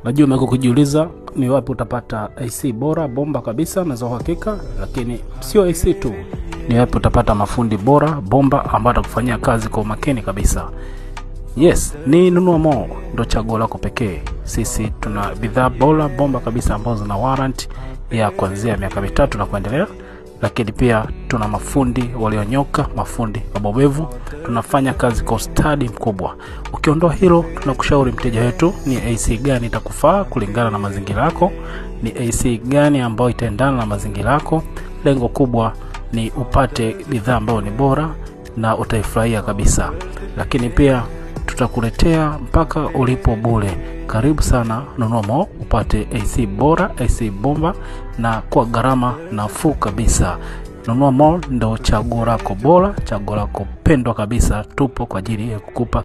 Najua umekuwa kujiuliza ni wapi utapata AC bora bomba kabisa na za uhakika, lakini sio AC tu, ni wapi utapata mafundi bora bomba ambao atakufanyia kazi kwa umakini kabisa. Yes, ni Nunua Mall ndo chaguo lako pekee. Sisi tuna bidhaa bora bomba kabisa ambazo zina warranty ya kuanzia miaka 3 na kuendelea, lakini pia tuna mafundi walionyoka, mafundi wabobevu, tunafanya kazi kwa ustadi mkubwa. Ukiondoa hilo, tunakushauri mteja wetu ni AC gani itakufaa kulingana na mazingira yako, ni AC gani ambayo itaendana na mazingira yako. Lengo kubwa ni upate bidhaa ambayo ni bora na utaifurahia kabisa, lakini pia tutakuletea mpaka ulipo bure. Karibu sana Nunua Mall upate AC bora, AC bomba na kwa gharama nafuu kabisa. Nunua Mall ndo chaguo lako bora, chaguo lako pendwa kabisa. Tupo kwa ajili ya kukupa